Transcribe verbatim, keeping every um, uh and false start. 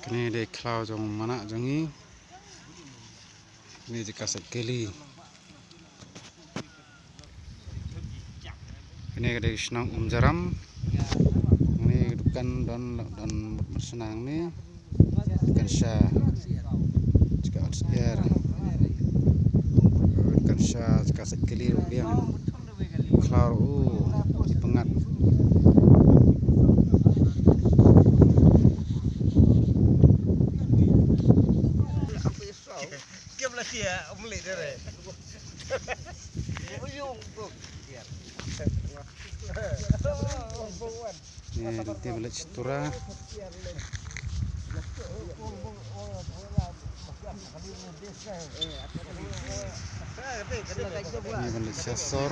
Kane dei khlaw jong u manah jong ngi. Kane jaka sait kali. Kane ka dei shnong Umjaram. Kane ka dukan don don mut shnong ne. Dukan sha jaka ot syiar. Dukan sha jaka sait kali ruh biang. Khlaw u di pengat. Ni di village Tura. Ni village Siasor.